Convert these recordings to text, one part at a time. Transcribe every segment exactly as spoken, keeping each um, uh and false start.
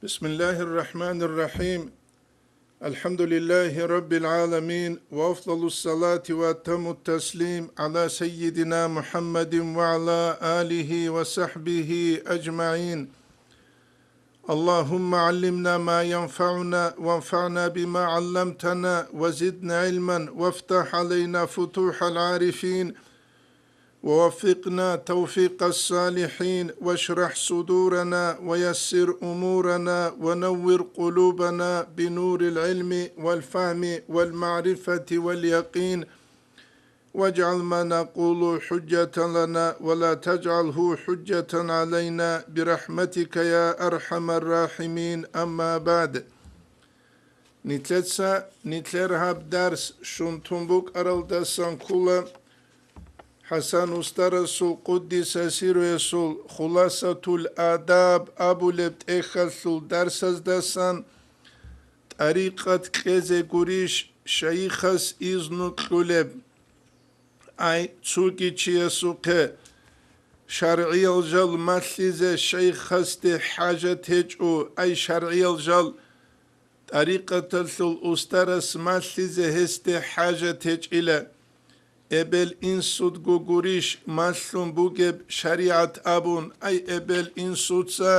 بسم الله الرحمن الرحيم. الحمد لله رب العالمين، وأفضل الصلاة وأتم التسليم على سيدنا محمد وعلى آله وصحبه أجمعين. اللهم علمنا ما ينفعنا وانفعنا بما علمتنا وزدنا علما وافتح علينا فتوح العارفين ووفقنا توفيق الصالحين واشرح صدورنا ويسر أمورنا ونور قلوبنا بنور العلم والفهم والمعرفة واليقين واجعل ما نقول حجة لنا ولا تجعله حجة علينا برحمتك يا أرحم الراحمين. أما بعد. Нилъеца нилъер гьаб дарс щун тун букӀаралдасан ккола ХӀасан устарасул, къуддиса сирругьу, Хуласатул Адаб абулеб тӀехьалъул дарсаздасан, тӀарикъат кьезе гурищ шайихас изну кьулеб? Ай, цоги чиясухъе шаргӀиял жал малъизе шайихасде хӀажат гьечӀо, ай, шаргӀиял жал тӀарикъаталъул устарас малъизе гьесде хӀажат гьечӀила. Эбел-инсудго гурищ малъун бугеб шаригӀат абун, ай, эбел-инсуца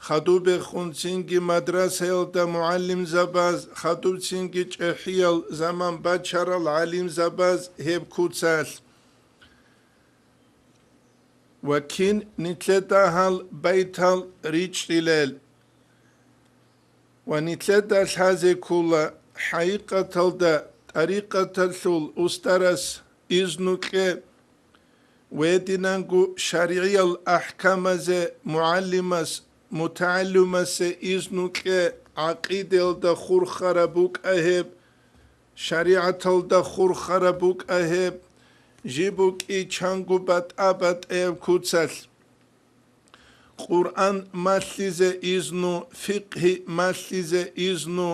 хадубехун цинги мадрасаялда мугӀалимзабаз, хадуб цинги чӀехӀиял заман бачарал гӀалимзабаз гьеб куцалъ. Ва кин нилъеда гьал байтал ричӀчӀилел. Ва нилъеда лъазе ккола, хӀакъикъаталда тӀарикъаталъул устарас изну кье, ва гьединанго шаргӀиял ахӀкамазе мугӀалимас, мутагӀаллимасе изну кье, гӀакъидаялда хурхараб букӀа гьеб, шаригӀаталда хурхараб букӀа гьеб, жиб букӀи чанго батӀа-батӀаяб куцалъ. Къуръан малъизе изну, фикъгьи малъизе изну,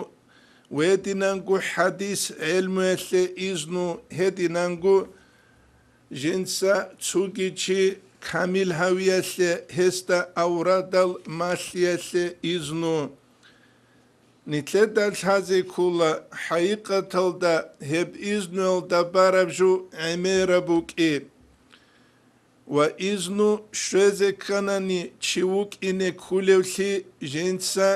гьединанго хӀадис гӀелмуялъе изну, гьединанго жинца цоги чи камил гьавиялъе, гьесда аврадал малъиялъе изну. Нилъеда лъазе ккола, хӀакъикъаталда гьеб изнуялда бараб жо гӀемераб букӀи. Ва изну щвезе кканани чи вукӀине кколевлъи жинца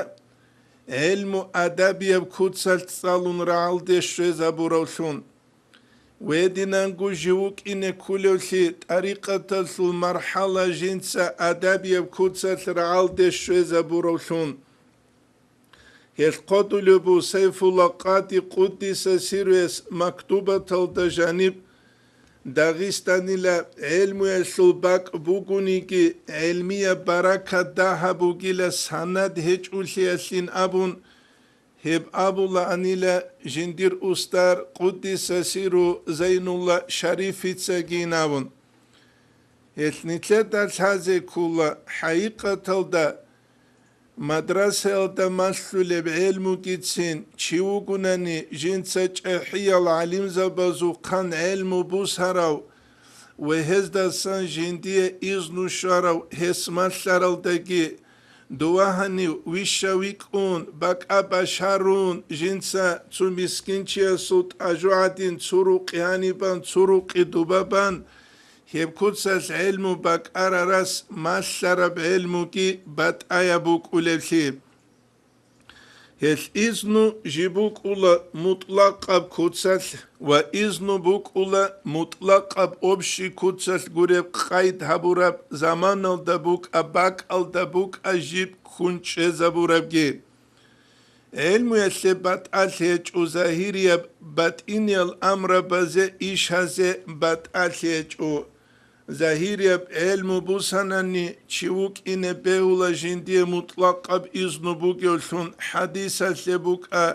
гӀелму-адабияб куцалъ цӀалун рагӀалде щвезабуравлъун. Гьединанго жив вукӀине кколевлъи тӀарикъаталъул мархӀала жинца адабияб куцалъ рагӀалде щвезабуравлъун. Гьелъ хъодулеб бу Сайфулла Къади, къуддиса сирругьу, мактубаталда жаниб Дагъистанила гӀелмуялъул бакӀ бугониги, гӀелмияб баракат дагьаб бугила санад гьечӀолъиялъин абун, гьеб абулаанила жиндир устар, къуддиса сирругьу, Зайнулла Шарифицагин абун. Гьелъ нилъеда лъазе ккола, хӀакъикъаталда мадрасаялда малъулеб гӀелмугицин чи вугунани жинца чӀехӀиял гӀалимзабазухъан гӀелму бусарав ва гьездасан жиндие изну щварав гьес малъаралдаги, дова гьанив вищав викӀун, бакӀа башарун, жинца цо мискинчиясул тӀажу гӀадин цо рукъи гьанибан, цо рукъи дубабан, гьеб куцалъ гӀелму бакӀарарас малъараб гӀелмуги батӀаяб букӀулевлъи. Гьелъ изну жиб букӀула мутӀлакъаб куцалъ ва изну букӀула мутӀлакъаб общий куцалъ гуреб къайд гьабураб заманалда букӀа, бакӀалда букӀа жиб ккун чӀезабурабги. ГӀелмуялъе батӀалъи гьечӀо, загьирияб батӀиниял амрабазе иш гьазе батӀалъи гьечӀо. Загьирияб гӀелму бусанани, чи вукӀине бегьула жиндие мутӀлакъаб изну бугевлъун, хӀадисалъе букӀа,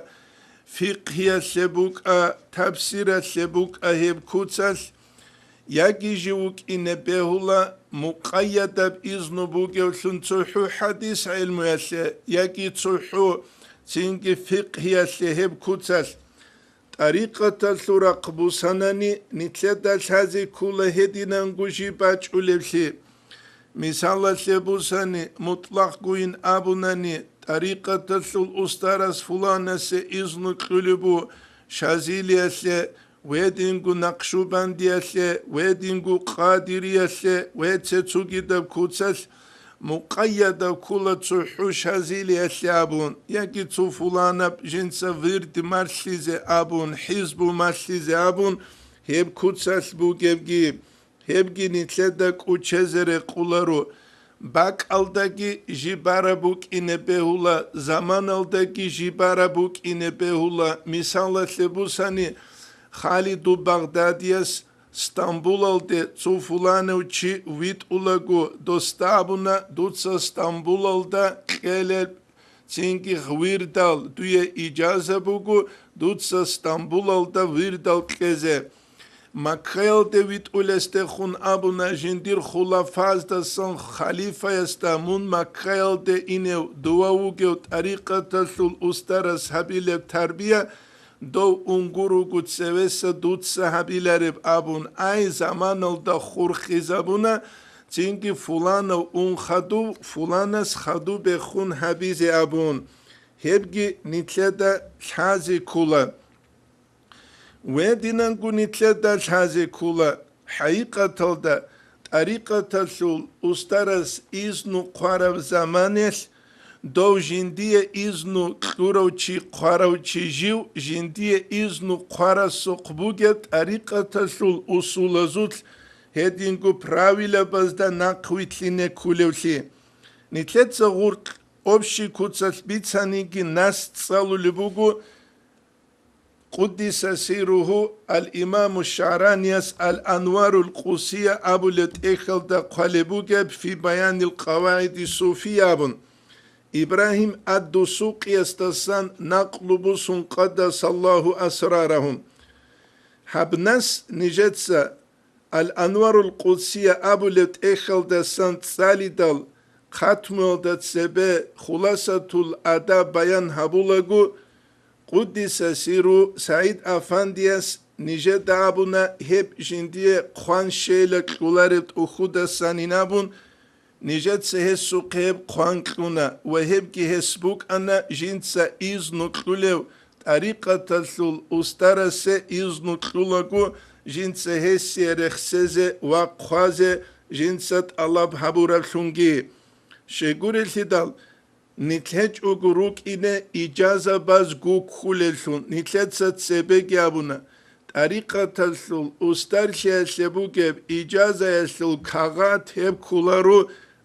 фикъгьиялъе букӀа, тафсиралъе букӀа гьеб куцалъ, яги жив вукӀине бегьула мукъайядаб изну бугевлъун цохӀо хӀадис гӀелмуялъе яги цохӀо цинги фикъгьиялъе гьеб куцалъ. ТӀарикъаталъул рахъ бусанани, нилъеда лъазе ккола гьединанго жиб бачӀулевлъи. Мисалалъе бусани, мутӀлакъгойин абунани, тӀарикъаталъул устарас фуланасе изну кьулеб бу Шазилиялъе, гьединго Накъшубандиялъе, гьединго Къадириялъе, гьеце цогидаб куцалъ мукъайядаб ккола цо хӀу Шазилиялъе абун, яги цо фуланаб жинца вирд марлъизе абун, хӀизбу марлъизе абун, гьеб куцалъ бугебги. Гьебги нилъеда кӀучезе рекъоларо. БакӀалдаги жиб бараб букӀине бегьула, заманалдаги жиб бараб букӀине бегьула. Мисалалъе бусани, Халиду Багъдадияс Стамбулалде цо фуланав чи витӀулаго, досда абуна, дуца Стамбулалда кьелеб цинги вирдал дуе ижаза буго, дуца Стамбулалда вирдал кьезе. Маккаялде витӀулесдехун абуна жиндир хулафаздасан халифаясда, мун Маккаялде инев дова вугев тӀарикъаталъул устарас гьабилеб тарбия дов унгур руго цевеса дуца гьабилареб абун, ай заманалда хурхизабуна, цинги фуланав ун хадув, фуланас хадуб бехун гьабизе абун, гьебги нилъеда лъазе ккола. Гьединанго нилъеда лъазе ккола, хӀакъикъаталда, тӀарикъаталъул устарас изну хъвараб заманалъ, дов жиндие изну кьурав чи, хъварав чи жив, жиндие изну хъварасухъ бугеб тӀарикъаталъул усулазулъ гьединго правилабазда нахъвилълъине кколевлъи. Нилъеца гъуркь общий куцалъ бицаниги нас цӀалулеб буго, Къуддиса сирругьу, ал-Имаму ШагӀранияс Ал-Анварул Къудсия абулеб тӀехьалда хъвалеб бугеб, фи баянил къавагӀиди суфия абун, Ибрагьим ад-Дусукъиясдасан накълу бусун, къаддасаллагьу асрарагьум. Гьаб нас нижеца Ал-Анварул Къудсия абулеб тӀехьалдасан цӀалидал, хъатмуялда цебе Хуласатул Адаб баян гьабулаго, Къуддиса сирругьу СагӀид Афандияс нижеда абуна, гьеб жиндие хъван щейила кьолареб тӀухьудасанин абун, нижеца гьесухъе гьеб хъван кьуна ва гьебги гьес букӀана жинца изну кьулев, тӀарикъаталъул устарасе изну кьулаго жинца гьесие рехсезе ва хъвазе жинца тӀалаб гьабураблъунги. Щайгурелъидал, нилъ гьечӀого рукӀине ижазабаз гуккулеллъун, нилъеца цебеги абуна, тӀарикъаталъул устарлъиялъе бугеб ижазаялъул кагъат гьеб кколаро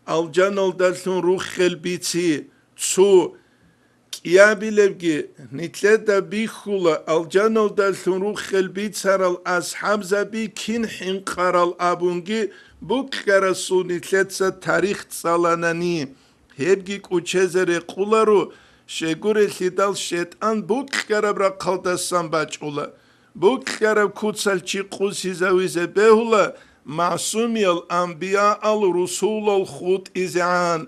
алжаналдалъун руххел бици, цу. КӀиабилебги, нилъеда бихьула, алжаналдалъун руххел бицарал асхӀабзаби кин хӀинкъарал абунги букьарасул нилъеца тарих цӀаланани. Гьебги кӀучезе рекъоларо, щайгурелъидал шайтӀан букьараб рахъалдасан бачӀула. Букьараб куцалъ чи къусизавизе бегьула, магӀсумиял анбияал, русулал хутӀизегӀан.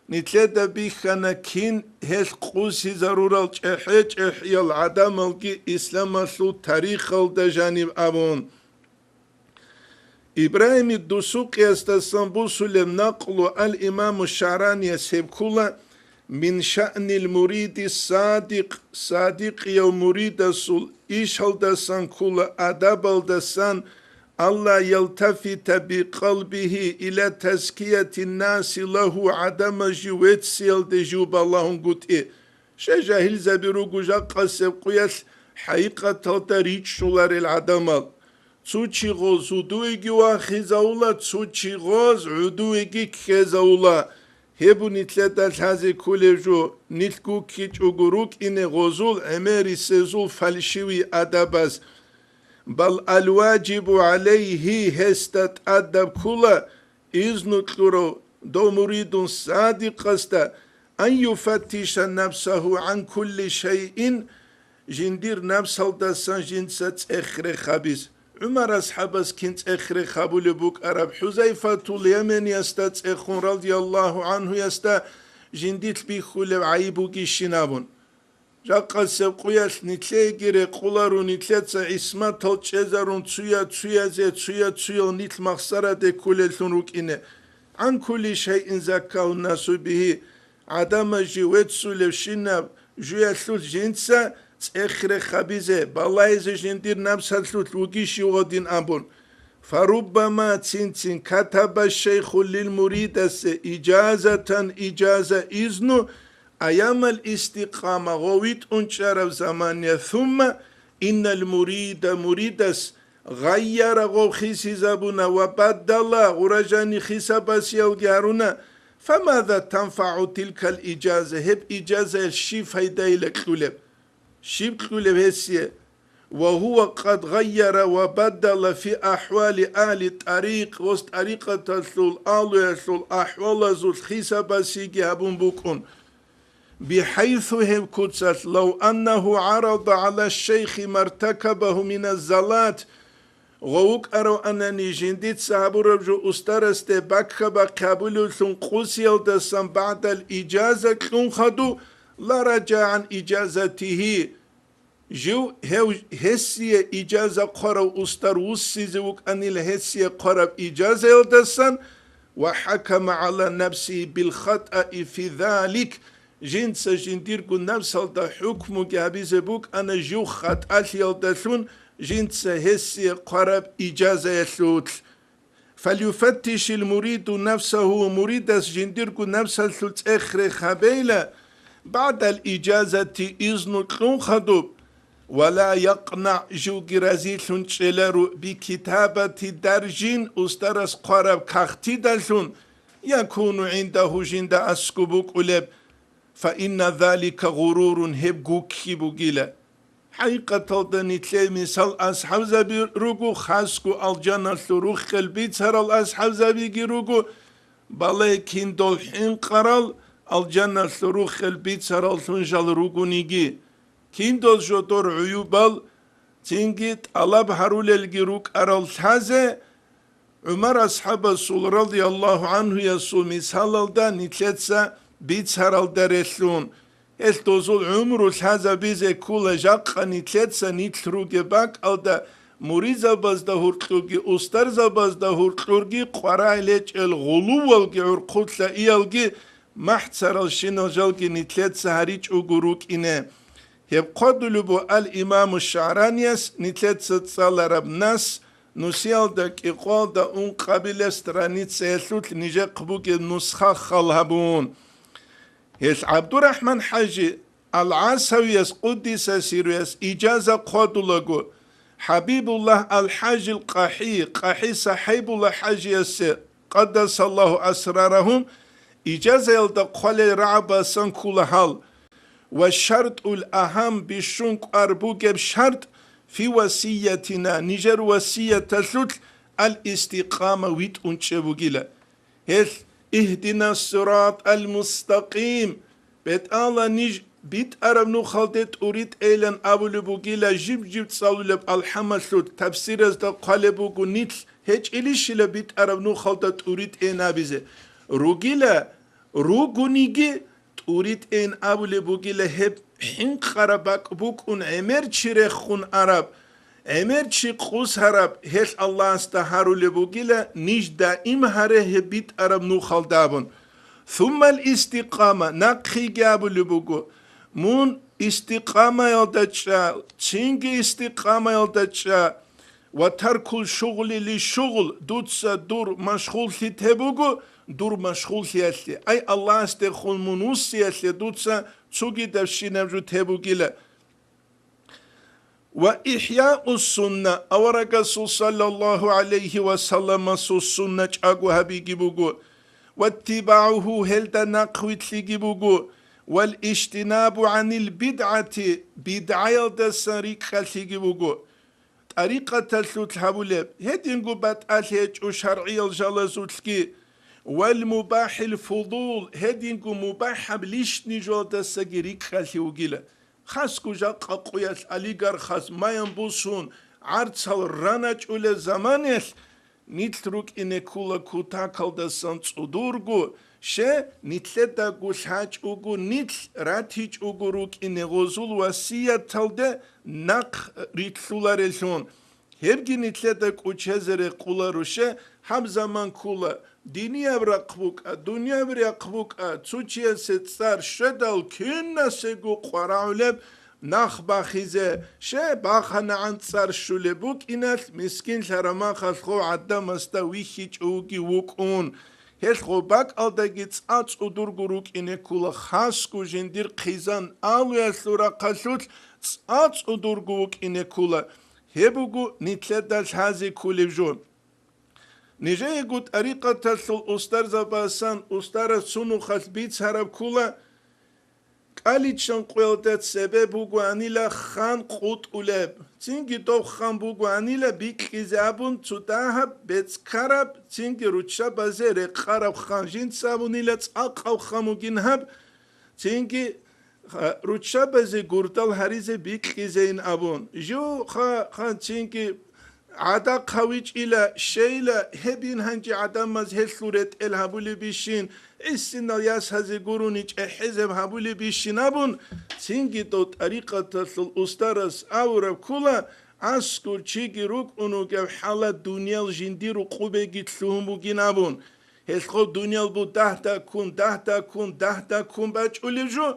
Нилъеда бихьана кин гьелъ къусизарурал чӀехӀе-чӀехӀиял гӀадамалги исламалъул тарихалда жанив абун. Ибрагьим ад-Дусукъиясдасан бусулеб накълу ал-Имаму ШагӀранияс гьеб ккола, мин шаънил муриди садикъ, садикъияв муридасул ишалдасан ккола, адабалдасан, алла ялтафита бикъалбигьи иля тазкиятин наси лагьу, гӀадамаз жив вецциялде жив балагьунгутӀи. Щай жагьилзаби руго жакъасеб къуялъ хӀакъикъаталда ричӀчӀуларел гӀадамал? Цо чи гъоз гьудуеги вахизавула, цо чи гъоз гӀудуеги ккезавула. Гьеб нилъеда лъазе кколеб жо, нилъ гуккичӀого рукӀине гъозул гӀемерисезул фальшивый адабаз. Бал аль-важибу гӀалайгьи, гьесда тӀадаб ккола, изну кьурав дов муридун садикъасда, ан юфаттиша нафсагьу гӀан кулли шайин, жиндир напсалдасан жинца цӀех-рех гьабиз. ГӀумар асхӀабас кин цӀех-рех гьабулеб букӀараб, ХӀузайфатул Яманиясда цӀехун, радияллагьу гӀанхуясда, жиндилъ бихьулеб гӀайиб бугищин абун. Жакъасеб къуялъ нилъееги рекъоларо, нилъеца гӀисматал чӀезарун, цуя-цуязе, цуя-цуял нилъ махсараде кколеллъун рукӀине. Гьан кулли шайин заккагьун насу бигьи, гӀадамаз жив веццулевщинаб жуялъулъ жинца цӀех-рех гьабизе, балайзе жиндир напсалъулъ вугищ гьев гъодин абун. Фаруббама цин-цин катаба шейху лил муридасе ижазатан ижаза изну аямал истикъама гъов витӀун чӀараб замания, сумма иннал мурида муридас гъайяра гъов хисизабуна ва баддала гъуражани хисабасиялги гьаруна, фамаза танфагӀу тилкал ижаза, гьеб ижазаялъ щиб файдайила кьулеб? Щиб кьулеб гьесие? Ва гьува къад гъайяра ва баддала фи ахӀвали агьли тӀарикъ, гъос тӀарикъаталъул агьлуялъул ахӀвалазул хисабасиги гьабун букӀун. БихӀайсу гьеб куцалъ, лав аннагьу гӀарада гӀала шейхи мартакабагьу миназзалат, гъов вукӀаравани жиндица гьабураб жо устарасде баккабахъе гьабулевлъун къусиялдасан багӀдал ижаза кьун хадуб, ла ражагӀан ижазатигьи, жив гьев гьесие ижаза хъварав устар вуссизе вукӀанила гьесие хъвараб ижазаялдасан, ва хӀакама гӀала нафсигьи билхатӀаи фи залик, жинца жиндирго напсалда хӀукмуги гьабизе букӀана жив хатӀалъиялдалъун жинца гьесие хъвараб ижазаялъулъ. Фалюфаттишил муриду нафсагьу, муридас жиндирго напсалъул цӀех-рех гьабейла, багӀдал ижазати изну кьун хадуб, ва ла якънаъ, живги разилъун чӀеларо, бикитабати даржин, устарас хъвараб кагътидалъун, якуну гӀиндагьу, жинда аскӀоб букӀулеб, фа инна залика гъурурун, гьеб гукки бугила. ХӀакъикъаталда нилъее мисал асхӀабзаби руго, хасго алжаналъул руххел бицарал асхӀабзабиги руго, балай киндол хӀинкъарал алжаналъул руххел бицараллъун жал ругониги, киндол жодор гӀуюбал цинги тӀалаб гьарулелги рукӀарал лъазе, ГӀумар асхӀабасул, радияллагьу гӀанхуясул, мисалалда нилъеца бицаралда релълъун, гьелъ дозул гӀумру лъазабизе ккола жакъа нилъеца нилъ ругеб бакӀалда муридзабазда гьуркьурги, устарзабазда гьуркьурги, къварай лечӀел гъулувалги гӀурхъулъа иялги махӀцаралщинал жалги нилъеца гьаричӀого рукӀине. Гьеб хъвадулеб буго ал-Имаму ШагӀранияс нилъеца цӀалараб нас, нусиялда кӀикъоялда ункъабилеб страницаялъулъ нижехъ бугеб нусха хал гьабун. Гьелъ ГӀабдурахӀман-хӀажи ал-ГӀасавияс, къуддиса сирруяс, ижаза хъвадулаго, ХӀабибуллагь ал-ХӀажил КъахӀи, КъахӀи СахӀайбулла-хӀажиясе, къаддасаллагьу асрарагьум, ижазаялда хъвалел рагӀабасан ккола гьал. Ва шартӀул агьам, бищун кӀвар бугеб шартӀ, фи васиятина, нижер васияталъулъ ал-истикъама витӀун чӀеб бугила. Гьелъ, «Игьдинас сиратӀал мустакъим», бетӀала ниж битӀараб нухалде тӀуритӀейилан абулеб бугила, жиб-жиб цӀалулеб алхӀамалъулъ, тафсиразда хъвалеб буго нилъ гьечӀилищила битӀараб нухалда тӀуритӀейин абизе. Ругила, ругониги, тӀуритӀейин абулеб бугила, гьеб хӀинкъараб бакӀ букӀун гӀемер чи рехун араб, гӀемер чи къус гьараб, гьелъ Аллагьасда гьарулеб бугила, ниж даим гьаре гьеб битӀараб нухалда абун. Суммал истикъама, нахъеги абулеб буго, мун истикъамаялда чӀа, цинги истикъамаялда чӀа, ва таркул шугъли ли шугъл, дуца дур машгъуллъи те буго, дур машгъуллъиялъе. Ай, Аллагьасдехун мун вуссиялъе дуца цогидабщинаб жо те бугила. Ва ихӀяус сунна, аварагасул саллаллагьу гӀалайгьи ва салламасул сунна чӀаго гьабиги буго, ваттибагӀугьу, гьелда нахъвилълъиги буго, вал ижтинабу гӀанил бидгӀати, бидгӀаялдасан рикӀкӀалъиги буго. ТӀарикъаталъулъ гьабулеб, гьединго батӀалъи гьечӀо шаргӀиял жалазулъги, вал мубахӀил фудул, гьединго мубахӀаб лишни жоялдасаги рикӀкӀалъи вугила. Хасго жакъа къуялъ олигархаз маян бусун гӀарцал раначӀулел заманаялъ нилъ рукӀине ккола кутакалдасан цӀудурго, ще, нилъедаго лъачӀого, нилъ ратичӀого рукӀине гъозул васияталде нахъ рилълъуларелъун. Гьебги нилъеда кӀочезе рекъоларо, щай, гьаб заман ккола, динияб рахъ букӀа, дунияб рахъ букӀа, цо чиясе цӀар щведал, кинасего къварагӀулеб нах бахизе, щай, баханагӀан цӀар щулеб букӀиналъ, мискинлъараб мехалъ гъов гӀадамасда вихьичӀев вугев вукӀун. Гьелъ гъоб бакӀалдаги цӀа цӀудурго рукӀине ккола, хасго жиндир хъизан алуялъул рахъалъулъ цӀа цӀудурго вукӀине ккола. Гьеб буго нилъеда лъазе кколеб жо. Нижеего тӀарикъаталъул устарзабасан устарас цо нухалъ бицараб ккола, кӀаличчан къоялда цебе бугоанила хан къутӀулеб, цинги дов хан бугоанила бикьизе абун цо дагьаб бецӀ ккараб, цинги руччабазе рекъараб хан, жинца абунила цӀакъав хан бугин гьаб, цинги, ха, руччабазе гурдал гьаризе бикьизейин абун. Жо, ха, ха, цинги гӀадахъ гьавичӀила, щейила, гьебин гьанже гӀадамаз гьелъул ретӀел гьабулебищин, гӀисинал ясазе гурони чӀехӀезаб гьабулебищин абун, цинги дов тӀарикъаталъул устарас абураб ккола, аскӀур чиги рукӀун вугев хӀала дуниял жиндир рукъубеги лъугьун бугин абун. Гьелъго дуниял бу дагь-дагьккун, дагь-дагьккун, дагь-дагьккун бачӀулеб жо,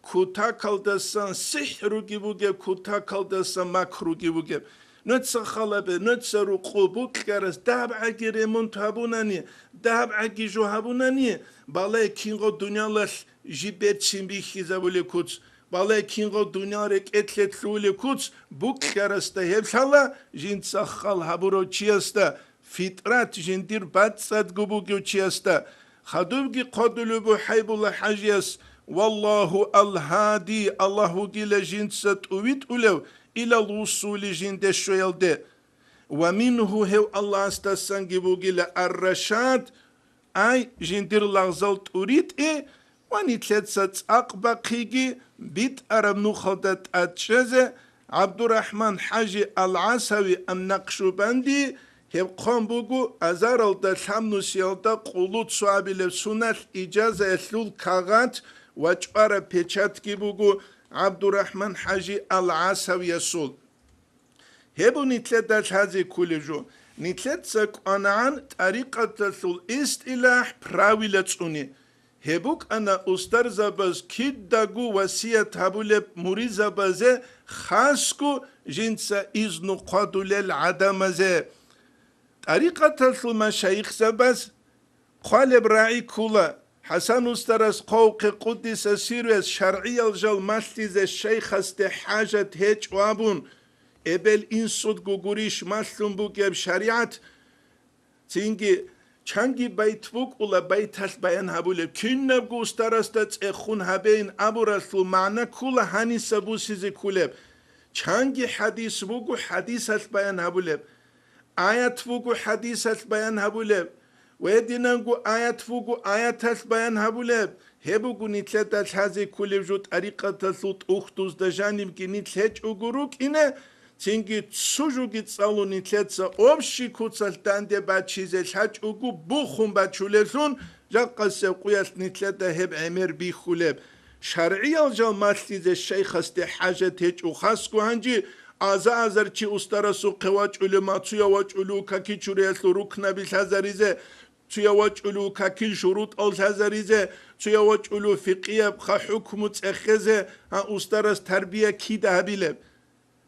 кутакалдасан сихӀруги бугеб, кутакалдасан макруги бугеб. Нуца халабе, нуца рукъу букьарас дагьабгӀаги ремонт гьабунани, дагьабгӀаги жо гьабунани, балай кинго дуниялалъ жиб берцин бихьизабулеб куц, балай кинго дуниял рекӀелъе лъугьулеб куц букьарасда гьеб лъала, жинца хал гьабурав чиясда, фитрат жиндир бацӀцӀадго бугев чиясда, хадубги хъодулеб буго ХӀайбулла хӀажияс: «Валлагьу ал-гьади», Аллагь вугила жинца тӀувитӀулев, «илал вусули», жинде щвеялде. «Ва мингьу», гьев Аллагьасдасанги бугила, «ар-рашад», ай, жиндир лагъзал тӀуритӀи, ва нилъеца цӀакъ бахъиги битӀараб нухалда тӀад чӀезе, ГӀабдурахӀман хӀажи ал-ГӀасави ан-Накъшубанди, гьеб хъван буго азаралда лъабнусиялда къуллуцо абилеб суналъ ижазаялъул кагъат ва чӀвараб печатги буго ГӀабдурахӀман хӀажи ал-ГӀасавиясул. Гьеб бу нилъеда лъазе кколеб жо. Нилъеца кӀванагӀан тӀарикъаталъул истилахӀ, правила цӀуне. Гьеб букӀана устарзабаз кидаго васият гьабулеб муризабазе, хасго жинца изну хъвадулел гӀадамазе. ТӀарикъаталъул машайихзабаз хъвалеб рагӀи ккола, ХӀасан устарас хъвавухъе, къуддиса сирруяс, шаргӀиял жал малъизе шайхасде хӀажат гьечӀо абун, эбел-инсудго гурищ малъун бугеб шаригӀат, цинги чанги байт букӀула, байталъ баян гьабулеб, кинабго устарасда цӀехун гьабейин абуралъул магӀна ккола гьаниса бусизе кколеб. Чанги хӀадис буго, хӀадисалъ баян гьабулеб. Аят буго хӀадисалъ баян гьабулеб, ва гьединанго аят буго аяталъ баян гьабулеб. Гьеб буго нилъеда лъазе кколеб жо тӀарикъаталъул тӀухьдузда жанибги нилъ гьечӀого рукӀине, цинги цо жоги цӀалун нилъеца общий куцалъ данде бачизе лъачӀого бухун бачулелъун, жакъасеб къуялъ нилъеда гьеб гӀемер бихьулеб. ШаргӀиял жал малъизе шайхасде хӀажат гьечӀо хасго гьанже, аза-азар чи устарасухъе вачӀулев, ма цуяв вачӀулев какил чуриялъул рукнаби лъазаризе, цуяв вачӀулев какил шурутӀал лъазаризе, цуяв вачӀулев фикъияб ха-хӀукму цӀехезе, гьа, устарас тарбия кида гьабилеб?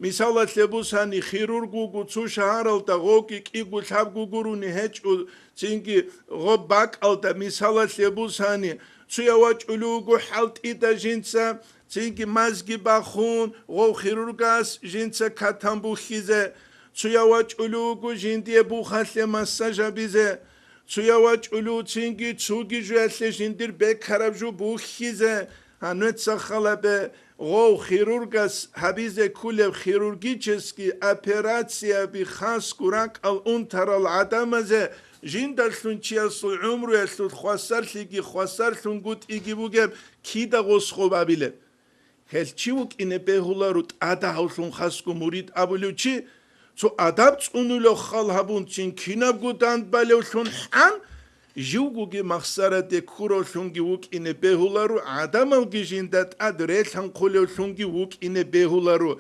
Мисалалъе бусани, хирург вуго цо шагьаралда, гъовги кӀиго-лъабго гурони гьечӀо, цинги гъоб бакӀалда, мисалалъе бусани, цуяв вачӀулев вуго хӀалтӀида жинца, цинги мазги бахун, гъов хирургас жинца катан бухьизе, цуяв вачӀулев вуго жиндие бухалъе массаж гьабизе, цуяв вачӀулев цинги цоги жоялъе жиндир бекараб жо бухьизе, гьануца халабе гъов хирургас гьабизе кколеб хирургический операцияби хасго ракӀал унтарал гӀадамазе жиндалъун чиясул гӀумруялъул хвасарлъиги хвасарлъунгутӀиги бугеб кида гъос гъоб абилеб? Гьел чи вукӀине бегьуларо тӀадагьавлъун хасго мурид абулев чи, цо адаб цӀунулев хал гьабун чин кинабго дандбалевлъун хӀан, живгоги махсараде ккуравлъунги вукӀине бегьуларо, гӀадамалги жинда тӀад релъанхъулевлъунги вукӀине бегьуларо.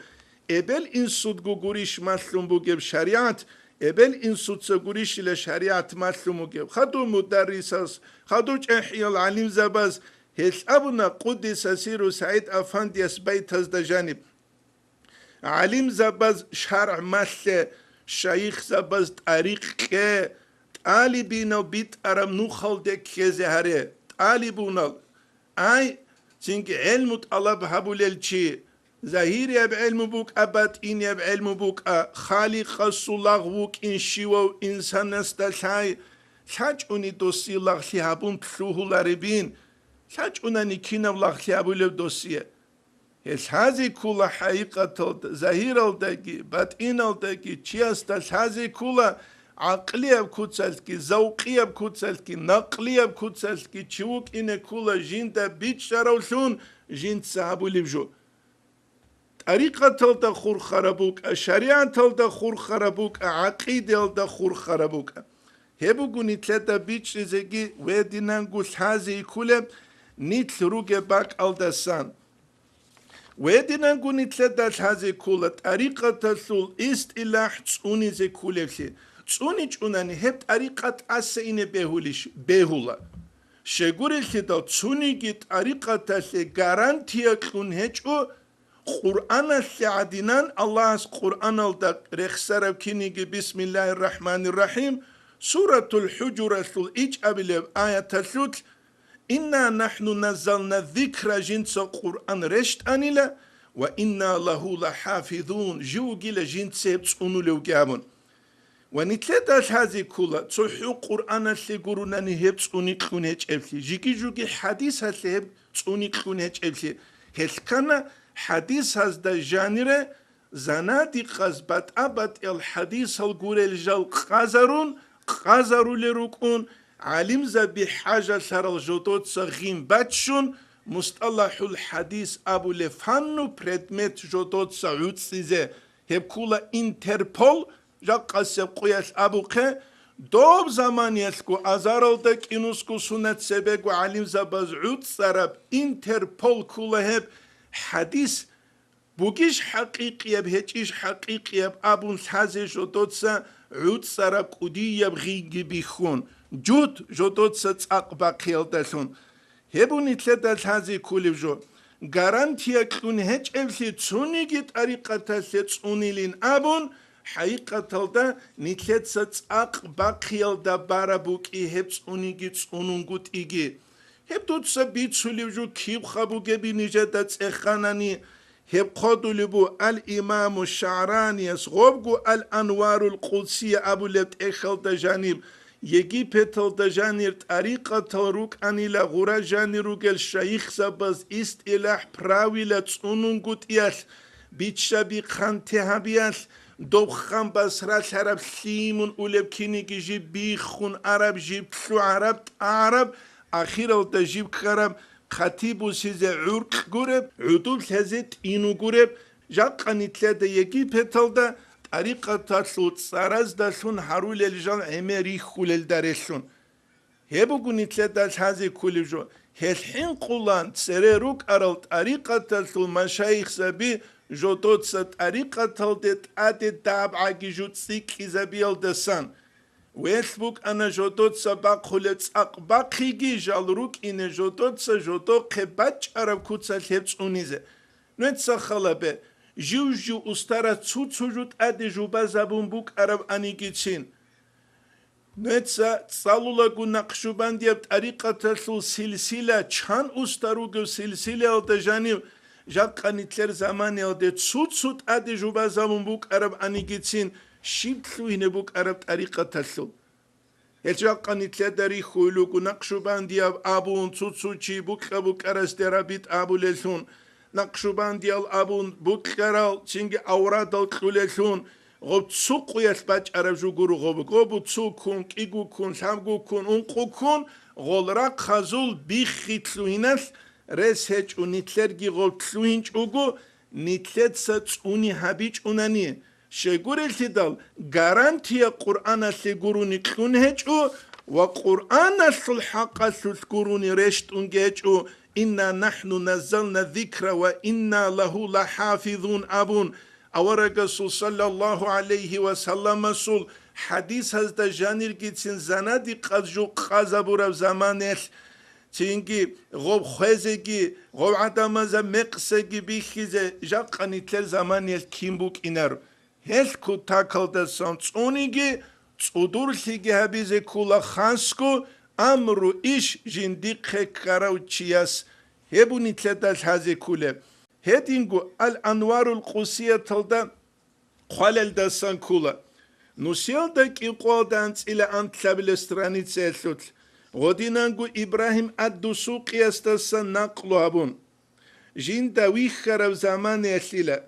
эбел-инсудго гурищ малъун бугеб шаригӀат, эбел-инсуца гурищила шаригӀат малъун бугеб. Хадув мударрисас, хадув чӀехӀиял гӀалимзабаз, гьелъ абуна къуддиса сирру СагӀид Афандияс байтазда жаниб. ГӀалимзабаз шаргӀ малъе, шайихзабаз тӀарикъ кье, тӀалибинав битӀараб нухалде ккезе гьаре, тӀалибунал. Ай, цинги гӀелму тӀалаб гьабулел чи, загьирияб гӀелму букӀа, батӀинияб гӀелму букӀа, Халикъасул лагъ вукӀин щивав инсанасда лъай, лъачӀуни досие лагълъи гьабун лъугьуларебин, лъачӀунани кинаб лагълъи гьабулеб досие? Гьел лъазе ккола хӀакъикъаталда, загьиралдаги, батӀиналдаги чиясда лъазе ккола, гӀакълияб куцалъги, завкъияб куцалъги, накълияб куцалъги чи вукӀине ккола жинда бичӀчӀаравлъун жинца гьабулеб жо. ТӀарикъаталда хурхараб букӀа, шаригӀаталда хурхараб букӀа, гӀакъидаялда хурхараб букӀа. Гьеб буго нилъеда бичӀчӀизеги вединанго лъазе кколеб, нилъ ругеб бакӀалдасан. Вединанго нилъеда лъазе ккола тӀарикъаталъул истилахӀ цӀунизе кколеблъи. ЦӀуничӀунани гьеб тӀарикъат тӀаса ине бегьулищ? Бегьула. Щайгурелъидал цониги тӀарикъаталъе гарантия кьун гьечӀо, Къуръаналъе гӀадинан, Аллагьас Къуръаналда рехсараб киниги, Бисмиллагьир рахӀманир рахӀим, Суратул ХӀужуралъул ичӀабилеб аяталъулъ, «Инна нахӀну наззална зикра», жинца Къуръан рещтӀанила, «ва инна лагьу лахӀафизун», жив вугила жинца гьеб цӀунулевги абун. Ва нилъеда лъазе ккола, цохӀо Къуръаналъе гурунани гьеб цӀуникьун гьечӀеблъи, жиги-жуги хӀадисалъе гьеб цӀуникьун гьечӀеблъи. Гьелъ ккана хӀадисазда жанире, занадикъаз батӀа-батӀиял хӀадисал гурел жал къазарун, къазарулел рукӀун, гӀалимзаби хӀажалъарал жодоца гъин баччун, мусталахӀул хӀадис абулеб фанну предмет жодоца гӀуцӀизе, гьеб ккола Интерпол, жакъасеб къуялъ абухъе, доб заманиялъго азаралда кӀинусго сунат цебего гӀалимзабаз гӀуцӀараб Интерпол ккола гьеб хӀадис бугищ хӀакъикъияб, гьечӀищ хӀакъикъияб абун лъазе жодоца гӀуцӀараб кӀудияб гъинги бихьун, жуд жодоца цӀакъ бахъиялдалъун. Гьеб нилъеда лъазе кколеб жо. Гарантия кьун гьечӀеблъи цониги тӀарикъаталъе цӀунилин абун, хӀакъикъаталда нилъеца цӀакъ бахъиялда бараб букӀи гьеб цӀуниги цӀунунгутӀиги. Гьеб дуца бицулеб жо кибха бугеби нижеда цӀеханани, гьеб хъодулеб бу Ал-Имаму ШагӀранияс гъобго Ал-Анварул Къудсия абулеб тӀехьалда жаниб, Египеталда жанир тӀарикъатал рукӀанила гъура жанир ругел шайихзабаз истилахӀ правила цӀунунгутӀиялъ, биччаби хъанте гьабиялъ, доб хъан басралъараб лъимун улеб киниги жиб биххун араб, жиб лъугӀараб, тӀагӀараб, ахиралда жиб ккараб, хъатиб бусизе гӀуркь гуреб, гӀудуб лъезе тӀину гуреб, жакъа нилъеда Египеталда тӀарикъаталъул цӀараздалъун гьарулел жал гӀемер рихьулелда релълъун. Гьеб буго нилъеда лъазе кколеб жо. Гьел хӀинкъулан цере рукӀарал тӀарикъаталъул машайихзаби жодоца тӀарикъаталде тӀаде дабгӀаги жуцӀи кьизабиялдасан, велъ букӀана жодоца бахъулеб цӀакъ бахъиги, жал рукӀине жодоца жодохъе бачӀараб куцалъ гьеб цӀунизе. Нуеца халабе, жив-жив устарас цо-цо жо тӀаде жубазабун букӀараб анигицин. Нуеца цӀалулаго Накъшубандияб тӀарикъаталъул силсила, чан уста ругев силсилаялда жанив, жакъа нилъер заманиялде цо-цо тӀаде жубазабун букӀараб анигицин, щиб лъугьине букӀараб тӀарикъаталъул. Гьел жакъа нилъеда рихьулел руго Накъшубандияб абун цо-цо чи букьа-букьарасде рабитӀ абулеллъун, Накъшубандиял абун букьарал цинги аврадал кьулеллъун, гъоб цо къуялъ бачӀараб жо гуро гъоб, гъобу цо ккун, кӀиго ккун, лъабго ккун, ункъо ккун, гъол рахъазул биххи лъугьиналъ рес гьечӀо, нилъерги гъоб лъугьинчӀого, нилъеца цӀуни гьабичӀунани, щайгурелъидал гарантия Къуръаналъе гурони кьун гьечӀо ва Къуръаналъул хӀакъалъулъ гурони рещтӀунги гьечӀо, «Инна нахӀну наззална зикра ва инна лагьу лахӀафизун», абун, Аварагасул саллаллагьу гӀалайгьи ва салламасул хӀадисазда жаниргицин занадикъаз жо къазабураб заманаялъ, цинги гъоб хвезеги, гъоб гӀадамазда мекъсеги бихьизе жакъа нилъер заманаялъ кин букӀинар. Гьелъ кутакалдасан цӀуниги, цӀудурлъиги гьабизе ккула хасго амру иш жиндихъе ккарав чияс, гьеб нилъеда лъазе кколеб. Гьединго Ал-Анварул Къусияталда хъвалелдасан ккола. Нусиялда кӀикъоялда анцӀила анлъабилеб страницаялъулъ, гъодинанго Ибрагьим ад-Дусукъиясдасан накълу гьабун, жинда вихьараб заманаялъила.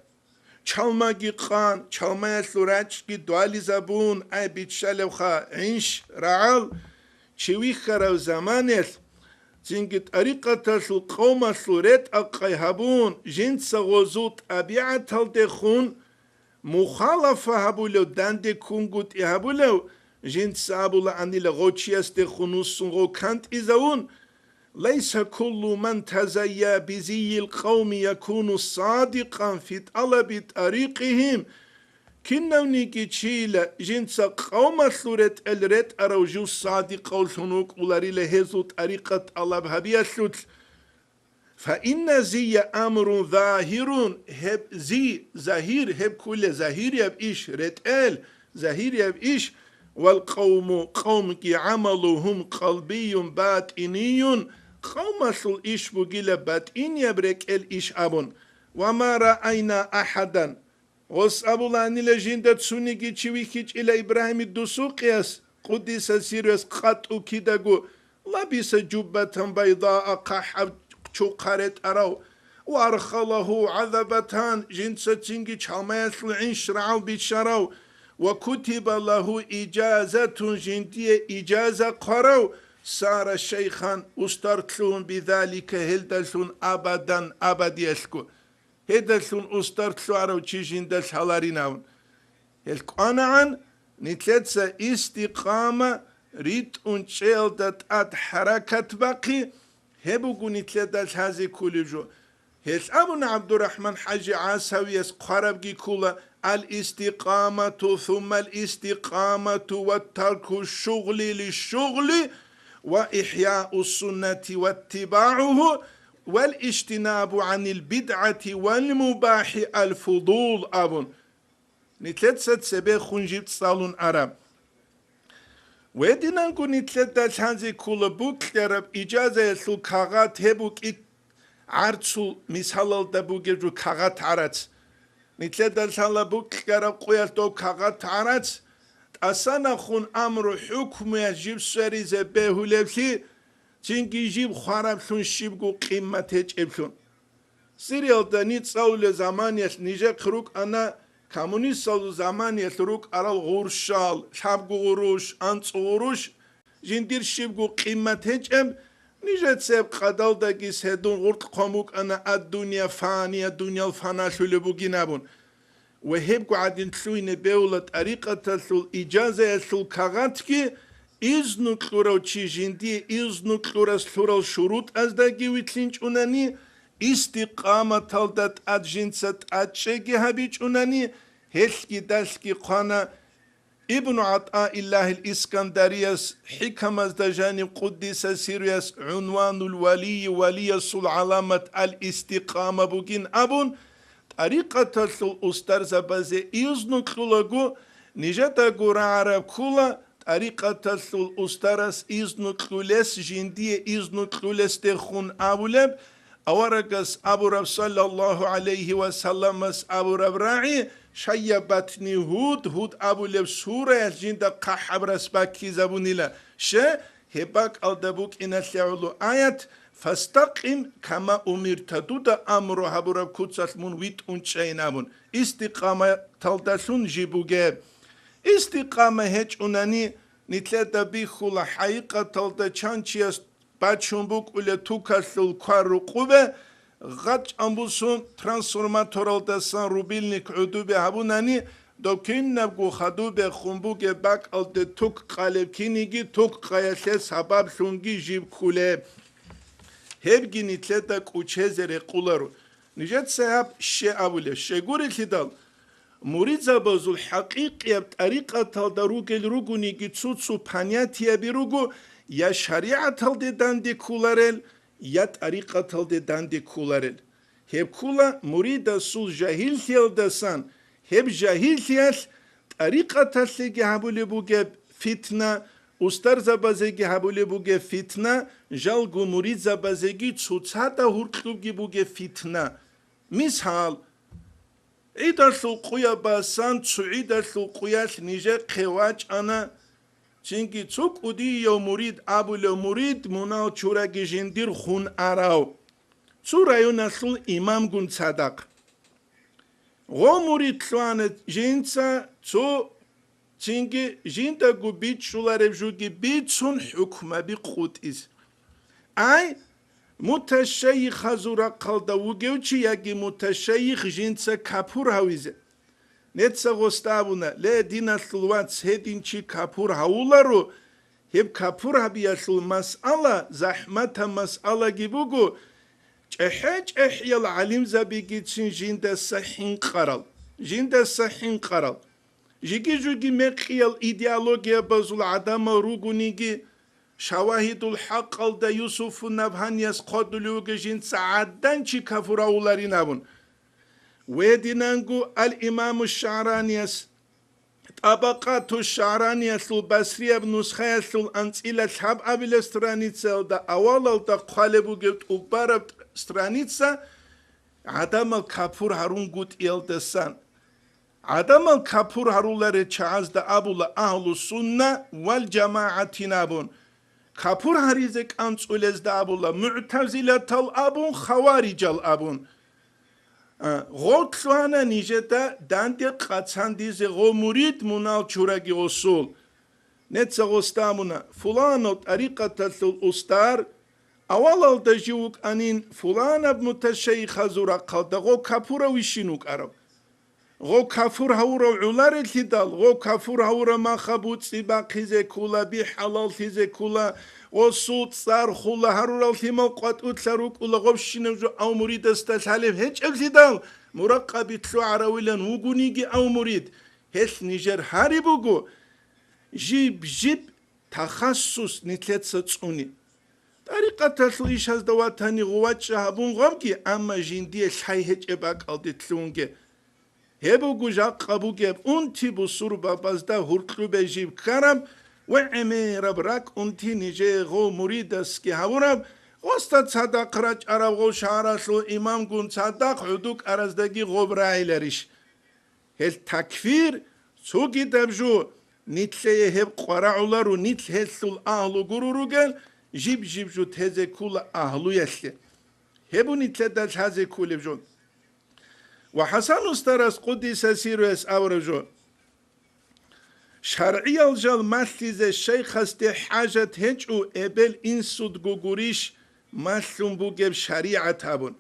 Чалмаги къан, чалмаялъул рачӀги дугьализабун, ай биччалевха, гӀинш, рагӀал, чи вихьарав заманаялъ, цинги тӀарикъаталъул къавмалъул ретӀа-къай гьабун, жинца гъозул тӀабигӀаталдехун мухалафа гьабулев, данде ккунгутӀи гьабулев, жинца абулаанила гъов чиясдехун вуссун гъов кантӀизавун, «Лайса куллу ман тазайя бизийил къавми якуну садикъан фи тӀалаби тӀарикъигьим». Кинавниги чийила жинца къавмалъул ретӀел ретӀарав жив садикъавлъун вукӀуларила гьезул тӀарикъат тӀалаб гьабиялъулъ. Фа инна зия амрун загьирун, гьеб зи, загьир, гьеб ккула загьирияб иш, ретӀел, загьирияб иш, вал къавму, къавмги, гӀамалугьум къалбийюн батӀинийюн, къавмалъул иш бугила батӀинияб рекӀел иш абун. Ва ма раайна ахӀадан. Гъос абулаанила жинда цуниги чи вихьичӀила Ибрагьим ад-Дусукъияс, къуддиса сирруяс, къатӀу кидаго, лабиса жуббатан байдаа, хъахӀаб чухъа ретӀарав, ва архалагьу гӀазабатан, жинца цинги чалмаялъул гӀинш рагӀал биччарав, ва кутиба лагьу ижазатун, жиндие ижаза хъварав, сара шайхан, устарлъун, бидалика, гьелдалъун, абадан, абадиялъго. Гьедалъун устарлъуарав чи жинда лъаларинавун. Гьел кӀванагӀан нилъеца истикъама ритӀун чӀеялда тӀад хӀаракат бахъи, гьеб буго нилъеда лъазе кколеб жо. Гьелъ абуна ГӀабдурахӀман ХӀажи ГӀасавияс хъварабги ккола: «Ал-истикъамату, сумма ал-истикъамату ва тарку шугъли лишугъли ва ихӀяу суннати ва иттибагӀугьу, вал ижтинабу гӀанил бидгӀати вал мубахӀи ал-фудул», абун. Нилъеца цебехун жиб цӀалун араб. Гьединанго нилъеда лъазе ккола букьараб ижазаялъул кагъат, гьеб букӀи гӀарцул мисалалда бугеб жо кагъат гӀарац. Нилъеда лъала букьараб къуялъ дов кагъат гӀарац, тӀасанахун амру-хӀукмуялъ жиб сверизе бегьулеблъи, цинги жиб хвараблъун щибго къимат гьечӀеблъун. Сириялда ницӀалулел заманиялъ нижехъ рукӀана коммунисталъул заманиялъ рукӀарал гъурщал, лъабго гъурущ, анцӀго гъурущ, жиндир щибго къимат гьечӀеб, нижеца гьеб къадалдаги гьедун гъоркь хъван букӀана: «Ад-дунья фания, дуниял фаналъулеб бугин», абун. Ва гьебго гӀадин лъугьине бегьула тӀарикъаталъул ижазаялъул кагъатги, изну кьурав чи жиндие изну кьурас лъурал шурутӀаздаги вилълъинчӀунани, истикъаматалда тӀад жинца тӀадчӀеги гьабичӀунани, гьелъги далъги хъвана Ибну ГӀатаиллагьил Искандарияс хӀикамазда жанив, къуддиса сирруяс, «ГӀунванул валийи, валиясул гӀаламат ал-истикъама бугин», абун, тӀарикъаталъул устарзабазе изну кьулаго, нижедаго рагӀараб ккула тӀарикъаталъул устарас изну кьулес, жиндие изну кьулесдехун абулеб, аварагас абураб, саллаллагьу гӀалайгьи ва салламас абураб рагӀи, шайябатни Гьуд, Гьуд абулеб сураялъ жинда хъахӀаб рас баккизабунила. Ще, гьеб бакӀалда букӀиналъе гӀоло аят: «Фастакъим кама умирта», дуда амру гьабураб куцалъ мун витӀун чӀайин абун, истикъаматалдалъун жиб бугеб. Истикъама гьечӀунани, нилъеда бихьула хӀакъикъаталда чан чияс бачун букӀулеб тукалъул квар рукъубе, гъачӀ амбусун трансформаторалдасан рубильник гӀодобе гьабунани, дов кинабго хадубехун бугеб бакӀалде тук къалеб киниги тук къаялъе сабаблъунги жиб ккулеб. Гьебги нилъеда кӀучезе рекъоларо. Нижеца гьаб ще абулеб, щегурелъидал, Муридзабазул хӀакъикъияб тӀарикъаталда ругел ругониги цо-цо понятияби руго, я шаригӀаталде данде кколарел, я тӀарикъаталде данде кколарел. Гьеб ккола муридасул жагьиллъиялдасан, гьеб жагьиллъиялъ тӀарикъаталъеги гьабулеб бугеб фитна, устарзабазеги гьабулеб бугеб фитна, жалго муридзабазеги цоцазда гьуркьубги бугеб фитна. Мисал, гӀидалъул къуяб басан цо гӀидалъул къуялъ нижехъе вачӀана, цинги цо кӀудияв мурид абулев мурид мунал чураги жиндир хун арав. Цо районалъул имамгун цадахъ. Гъо мурид лъугьана жинца цо, цинги жиндаго бичӀчӀулареб жуги бицун хӀукмаби къутӀизе. Ай, муташайихазул рахъалда вугев чи яги муташайих жинца капур гьавизе. Неца гъосда абуна: «Ле, диналъул вац, гьедин чи капур гьавуларо, гьеб капур гьабиялъул масъала захӀматаб масъалаги буго, чӀехӀе-чӀехӀиял гӀалимзабигицин жиндаса хӀинкъарал, жиндаса хӀинкъарал». Жиги-жуги мекъиял идеологиябазул гӀадамал ругониги, Шавагьидул хӀакъалда Юсуфу Набгьанияс хъвадулев вугев жинца гӀадан чи кафур гьавуларин абун. Гьединанго ал-Имаму ШагӀранияс, ТӀабакъату ШагӀраниялъул басрияб нусхаялъул анцӀила лъабабилеб страницаялда авалалда хъвалеб бугеб тӀубараб страница гӀадамал капур гьарунгутӀиялдасан. ГӀадамал капур гьаруларел чагӀазда абула агьлу сунна вал жамагӀатин абун. Капур гьаризе кӀанцӀулезда абула мугӀтазилатал абун, хаварижал абун. А, гъо лъугьана нижеда данде къацандизе гъо мурид мунал чураги гъосул. Неца гъосда абуна: «Фуланав тӀарикъаталъул устар, авалалда жив вукӀанин фуланаб муташайихазул рахъалда гъо капуравищин вукӀарав». Гъо кафур гьавурав гӀолареллъидал, гъо кафур гьавураб маха буцӀи бахъизе ккола, би хӀалаллъизе ккола, гъосул цӀар хула гьарурал лъимал къватӀулъа рукӀула, гъобщинаб жо ав муридасда лъалеб гьечӀеблъидал, муракъаби лъугӀаравилан вугониги ав мурид, гьелъ нижер гьари буго, жиб-жиб тахассус нилъеца цӀуни. ТӀарикъаталъул ишазда ватани гъувачӀа гьабун гъабги, амма жиндие лъай гьечӀеб бакӀалде лъугьунге. Гьеб буго жакъа бугеб унти бусурбабазда гьуркьубе жиб ккараб ва гӀемераб ракӀ унти нижее гъов муридасги гьавураб, гъосда цадахъ рачӀараб гъов шагьаралъул имамгун цадахъ гӀуду кӀараздаги гъоб рагӀиларищ? Гьел такфир цогидаб жо, нилъее гьеб къварагӀуларо, нилъ гьелъул агьлу гуро ругел, жиб-жиб жо тезе ккола агьлуялъе. Гьеб нилъеда лъазе кколеб жо. Ва ХӀасан устарас, къуддиса сирругьу, абураб жо: «ШаргӀиял жал малъизе шайхасде хӀажат гьечӀо, эбел-инсудго гурищ малъун бугеб шаригӀат?» абун.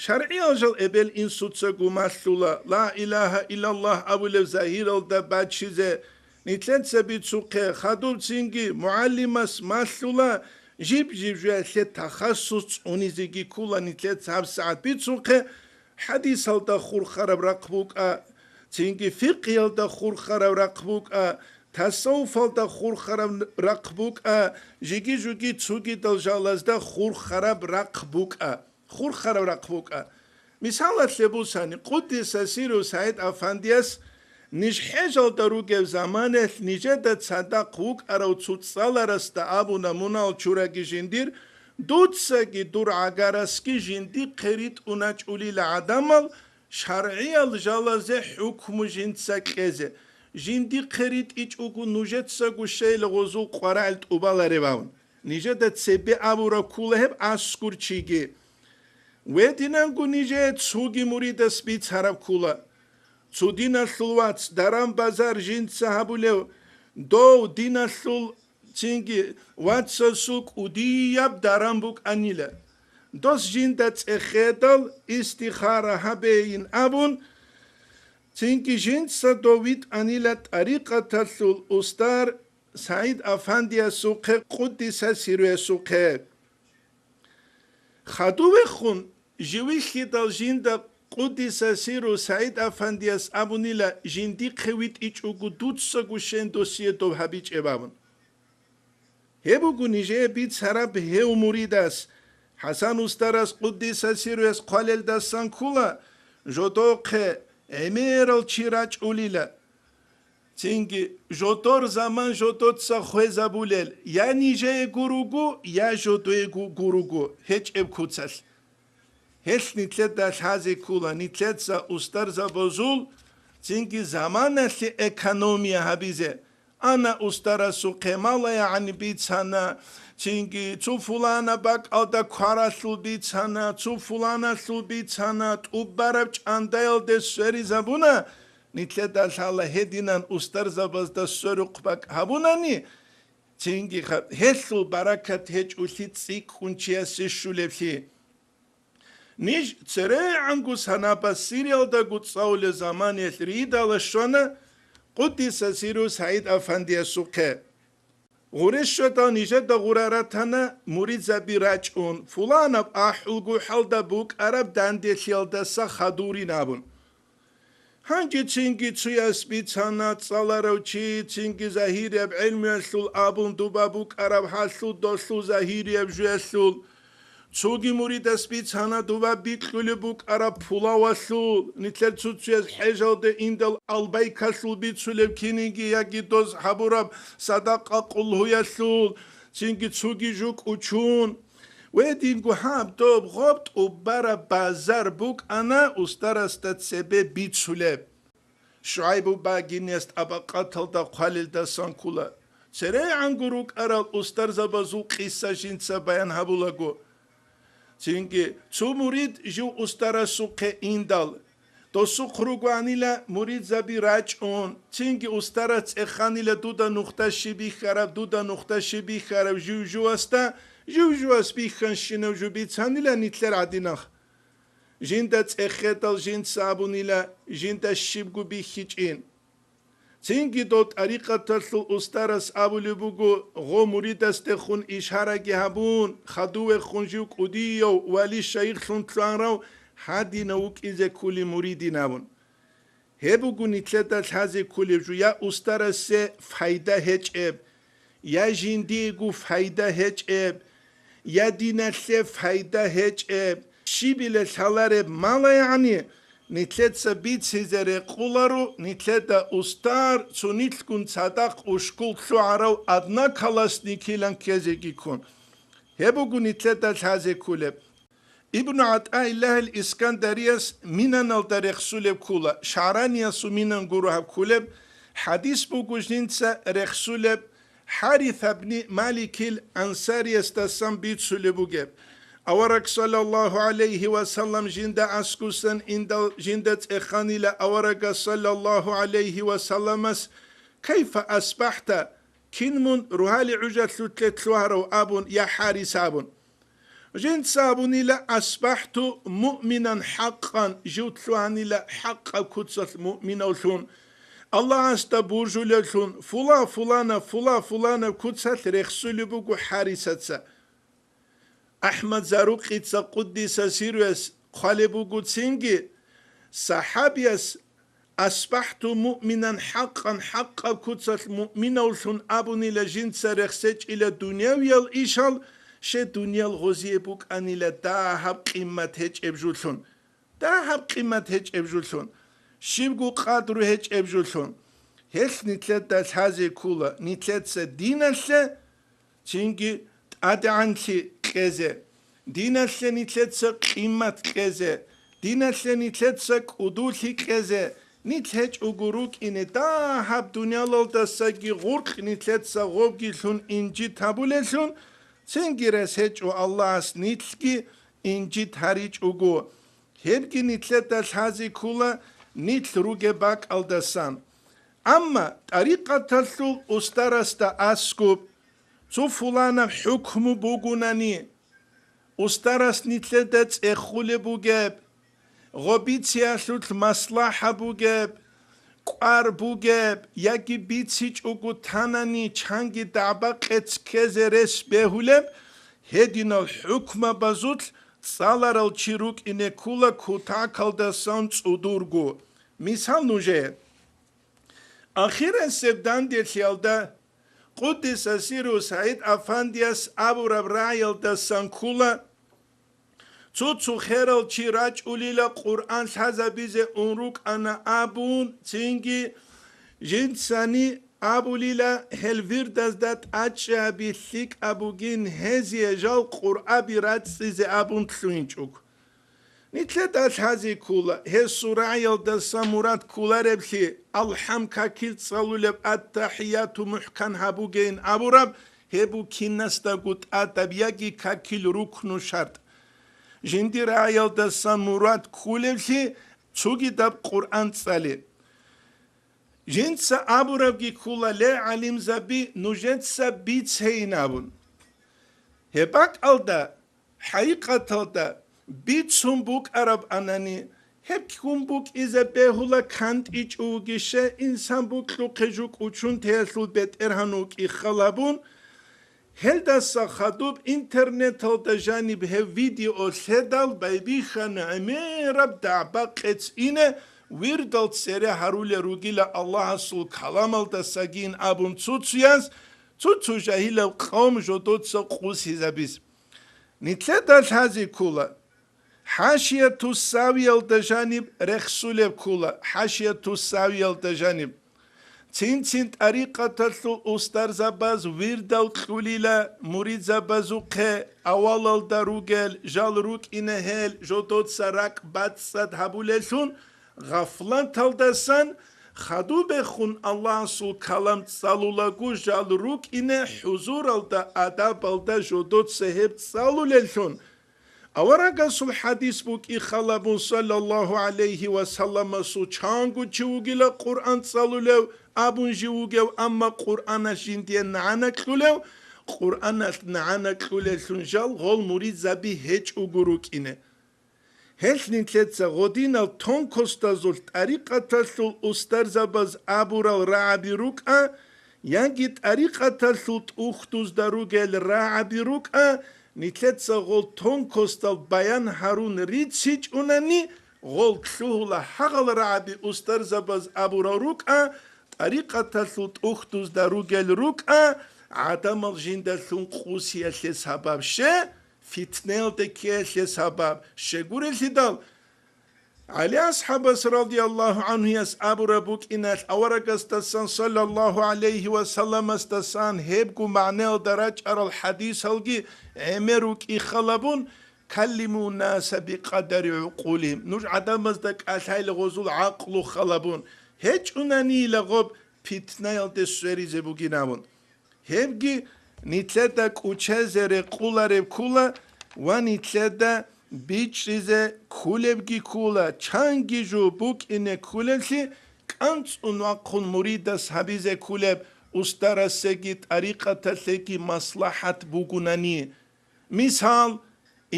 ШаргӀиял жал эбел-инсуцаго малъула, ла илагьа иллаллагь абулеб загьиралда бачизе нилъеца бицухъе, хадубцинги мугӀалимас малъула, жиб-жиб жоялъе тахассус цӀунизеги ккола нилъеца гьабсагӀат бицухъе, хӀадисалда хурхараб рахъ букӀа, цинги фикъгьиялда хурхараб рахъ букӀа, тасаввуфалда хурхараб рахъ букӀа, жиги-жуги цогидал жалазда хурхараб рахъ букӀа. Хурхараб рахъ букӀа. Мисалалъе бусани, къуддиса сирругьу СагӀид Афандияс, ниж хӀежалда ругеб заманаялъ нижеда цадахъ вукӀарав цоцӀаларасда абуна мунал чураги жиндир, дуцаги дур гӀагарасги жиндихъе ритӀуначӀулила гӀадамал шаргӀиял жалазе хӀукму жинца кьезе. Жиндихъе ритӀичӀого нужецаго щейла гъозул къварагӀел тӀубалареб абун. Нижеда цебе абураб ккола гьеб аскӀор чиги. Гьединанго нижее цоги муридас бицараб ккола. Цо диналъул вац даран-базар жинца гьабулев, дов диналъул цинги вацасул кӀудияб даран букӀанила. Дос жинда цӀехедал истихара гьабейин абун, цинги жинца дов витӀанила тӀарикъаталъул устар СагӀид Афандиясухъе, къуддиса сирругьу, хадувехун, живихьидал жинда Къуддиса сирру СагӀид Афандияс абунила, жиндихъе витӀичӀого дуцаго щвен досие доб гьабичӀеб абун. Гьеб буго нижее бицараб гьев муридас, ХӀасан устарас къуддиса сирруяс хъвалелдасан ккола, жодохъе гӀемерал чи рачӀулила. Цинги жодор заман жодоца хвезабулел, я нижеего руго, я жодоего гуруго гьечӀеб куцалъ. Гьелъ нилъеда лъазе ккола, нилъеца устарзабазул цинги заманалъе экономия гьабизе. Ана устарасухъе малаягӀан бицана, цинги цо фулана бакӀалда кваралъул бицана, цо фуланалъул бицана, тӀубараб чӀандаялде сверизабуна, нилъеда лъала гьединан устарзабазда сверухъ бакӀ гьабунани, цинги ха-, гьелъул баракат гьечӀолъи цӀикӀкӀун чиясе щулеблъи. Ниж церегӀанго санаб Сириялдаго цӀалулел заманиялъ ридала щвана Къуддиса сирру СагӀид Афандиясухъе. Гъурещ щведал нижеда гъура ратана муридзаби рачӀун, фуланаб ахӀулгохӀалда букӀараб данделъиялдаса хадурин абун. Гьанже цинги цуяс бицана цӀаларав чи, цинги загьирияб гӀелмуялъул абун дуба букӀараб гьалъул долъул загьирияб жуялъул. Цоги муридас бицана дуба бикьулеб букӀараб пулавалъул, нилъер цуцуяз хӀежалде индал албайкалъул бицулеб киниги яги доз гьабураб садакъа къулгьуялъул, цинги цуги жу кӀучун. Гьединго гьаб доб гъоб тӀубараб базар букӀана устарасда цебе бицулеб. ШугӀайбу багинияс тӀабакъаталда хъвалелдасан ккола, церегӀанго рукӀарал устарзабазул къиса жинца баян гьабулаго. Цинги цо мурид жив устарасухъе индал, досухъ ругоанила муридзаби рачӀун, цинги устарас цӀеханила дуда нухда щиб бихьараб, дуда нухда щиб бихьараб жив-живасда, жив-живас бихьанщинав жо бицанила нилъер гӀадинахъ. Жинда цӀехедал жинца абунила, жинда щибго бихьичӀин. Цинги дов тӀарикъаталъул устарас абулеб буго, гъо муридасдехун ишараги гьабун, хадувехун жив кӀудияв вали-шайихлъун лъугьарав гьадинав вукӀизе ккули муридин абун. Гьеб буго нилъеда лъазе кколеб жо: я устарасе файда гьечӀеб, я жиндиего файда гьечӀеб, я диналъе файда гьечӀеб, щибила лъалареб малаягӀни, нилъеца бицизе рекъоларо, нилъеда устар цунилъгун цадахъ ушкул лъугӀарав одноклассникилан ккезеги ккун. Гьеб буго нилъеда лъазе кколеб. Ибну ГӀатаиллагьил Искандариялъ Минаналда рехсулеб ккола, ШагӀраниясул Минан гуро гьаб кколеб, хӀадис буго жинца рехсулеб, ХӀарис ибни Маликил Ансариясдасан бицулеб бугеб. Авараг саллаллагьу гӀалайгьи ва саллам жинда аскӀосан индал жинда цӀеханила аварагас саллаллагьу гӀалайгьи ва салламас: «Кайфа асбахӀта?» Кин мун, рогьалил гӀужалъулъе лъугьарав абун, я ХӀарис абун. Жинца абунила: «АсбахӀту муъминан хӀакъан», жив лъугьанила хӀакъаб куцалъ муъминавлъун, Аллагьасда божулевлъун, фула-фулана, фула-фулана куцалъ рехсулеб буго ХӀарисаца. АхӀмад Зарукъица, къуддиса сирруяс, хъвалеб буго цинги, сахӀабияс «АсбахӀту муъминан хӀакъан», хӀакъаб куцалъ муъминавлъун абунила жинца рехсечӀила дунявиял ишал, ще дуниял гъозие букӀанила дагьаб къимат гьечӀеб жулъун. Дагьаб къимат гьечӀеб жулъун, щибго къадру гьечӀеб жулъун. Гьелъ нилъеда лъазе ккола, нилъеца диналъе цинги тӀадегӀанлъи кьезе, диналъе нилъеца къимат кьезе, диналъе нилъеца кӀудулъи кьезе, нилъ гьечӀого рукӀине дагьаб дуниялалдасаги гъуркь нилъеца гъобги лъун инжит гьабулеллъун, цинги рес гьечӀо Аллагьас нилъги инжит гьаричӀого. Гьебги нилъеда лъазе ккола нилъ ругеб бакӀалдасан. Амма тӀарикъаталъул устарасда аскӀуб, цо фуланаб хӀукму бугунани, устарас нилъеда цӀехулеб бугеб, гъо бициялъулъ маслахӀа бугеб, кӀвар бугеб яги бицичӀого танани чанги дагӀба-къец ккезе рес бегьулеб, гьединал хӀукмабазулъ цӀаларал чи рукӀине ккула кутакалдасан цӀудурго. Мисал нужее. Ахирасеб данделъиялда Къуддиса сирру СагӀид Афандияс абураб рагӀиялдасан ккула, цо-цо херал чи рачӀулила Къуръан лъазабизе ун рукӀана абун, цинги жинцани абулила, гьел вирдазда тӀачӀаби лъикӀаб бугин, гьезие жал Къуръаби рацӀцӀизе абун лъугьинчӀого. Нилъеда лъази ккула, гьесул рагӀиялдаса мурад кколареблъи, алхӀам какил цӀалулеб, аттахӀияту мухӀкан гьабугейин абураб, гьеб букинасдаго тӀадаб яги какил рукну шартӀ. Жиндир рагӀиялдаса мурад кколеблъи, цогидаб Къуръан цӀали. Жинца абурабги ккула, ле, гӀалимзаби, нужеца бицейин абун. Гьеб бакӀалда, хӀакъикъаталда, бицун букӀараб анани, гьеб ккун букӀизе бегьула кантӀичӀо вугища, инсан букьухъе жукӀ учун теялъул бетӀергьан вукӀихъал абун, гьелдаса хадуб интернеталда жаниб гьев видео лъедал байбихьана гӀемераб дагӀба-къец ине, вирдал цере гьарулел ругила Аллагьасул каламалдасагин абун цо-цояз, цо-цо жагьилал къавм жодоца къусизабиз. Нилъеда лъази ккула. ХӀашияту Савиялда жаниб рехсулеб ккула, ХӀашияту Савиялда жаниб. Цин-цин тӀарикъаталъул устарзабаз вирдал кьулила муридзабазухъе авалалда ругел жал рукӀине гьел жодоца ракӀ бацӀцӀад гьабулеллъун, гъафлаталдасан хадубехун Аллагьасул калам цӀалулаго жал рукӀине хӀузуралда, адабалда жодоца гьеб цӀалулеллъун, Аварагасул хӀадис букӀи халабун, саллаллагьу гӀалайгьи ва салламасул, чанго чи вугила Къуръан цӀалулев абун жив вугев, амма Къуръаналъ жиндие нагӀана кьулев, Къуръаналъ нагӀана кьулеллъун жал гъол муридзаби гьечӀого рукӀине. Гьелъ нилъеца гъодинал тонкостазул тӀарикъаталъул устарзабаз абурал рагӀаби рукӀа, яги тӀарикъаталъул тӀухьдузда ругел рагӀаби рукӀа, нилъеца гъол тонкостал баян гьарун рицичӀунани, гъол лъугьула гьагъал рагӀаби устарзабаз абурал рукӀа, тӀарикъаталъул тӀухьдузда ругел рукӀа, гӀадамал жиндалъун къусиялъе сабаб ще, фитнаялде ккеялъе сабаб щегурелъидал, ГӀали асхӀабас радияллагьу гӀанхуяс абураб букӀиналъ, аварагасдасан, саллаллагьу гӀалайгьи ва салламасдасан, гьебго магӀнаялда рачӀарал хӀадисалги гӀемер рукӀи халабун, «Каллиму наса бикъадари гӀукъулигьим», нуж гӀадамазда кӀалъайла гъозул гӀакълу халабун, гьечӀунанийила гъоб питнаялде сверизе бугин абун. Гьебги нилъеда кӀучезе рекъулареб ккула ва нилъеда бичӀчӀизе ккулебги ккула, чанги жо букӀине ккулеблъи, кӀанцӀун вахъун муридас гьабизе ккулеб устарасеги тӀарикъаталъеги маслахӀат бугунани. Мисал,